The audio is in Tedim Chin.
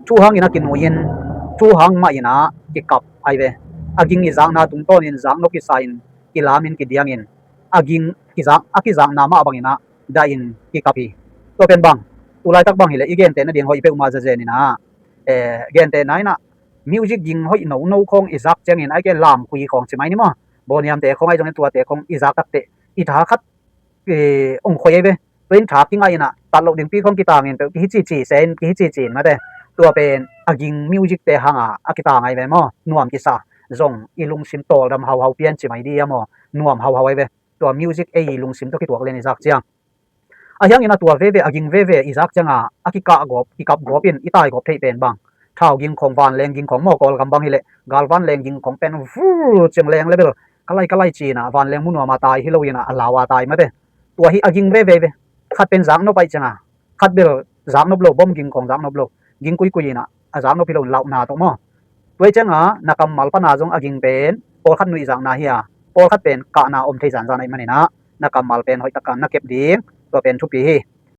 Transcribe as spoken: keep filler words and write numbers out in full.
Thu hangin a kinui in, thu hang mah in ah kikap ahi ve. A ging i zakna tungtawnin zaknop kisa in, kilamin kidiangin, a ging kizak, a kizakna mah bangin ah dah in kikap hi. Tua pen bang, tu laitak bang hileh i genteh nading hoih peuhmah zazen in ah, eh, gentehna in ah music ging hoih nono khawng i zak ciangin, ahih kei leh lamkhui khawng ci mai ni maw, bawniamte khawng ahi zongin tuate khawng i zak takteh i tha khat, eh, ong khoi ahi ve. Tua in tha kingaih in ah tat loh dingpi khawng kitangin peuh kihi cici se in, kihi cici in mate. Tua pen a ging music te hanga a kitang ahi ve maw, nuam kisa. Zong i lungsim tawldam hauhau pian ci mai dih a maw, nuam hauhau ahi ve. Tua music ei i lungsim tawh kituak lian i zak ciang, a hiangin a tua veve, a ging veve i zak cianga a kikah gawp, kikap gawp in i tai gawp theih pen bang, thau ging khawng, vanleng ging khawng maw, Kawlgam bang hileh galvanleng ging khawng pen vur ciang leng le bel ka lai ka lai ci in ah vanleng mu nuam a tai hi lo in ah a lau a tai mate. Tua hi a ging veve ve. Khat pen zaknop aih cianga, khat bel zaknop lo, bom ging khawng zaknop lo, ging kuikui in ah a zaknop hi lo in lauhna tawh maw. Tua hi cianga na kammal pana zong a ging pen pawlkhat nuihzakna hi a, pawlkhat pen kahna om thei zanzan ahih manin ah na kammal pen hoih taka na kep ding, tua pen thupi hi.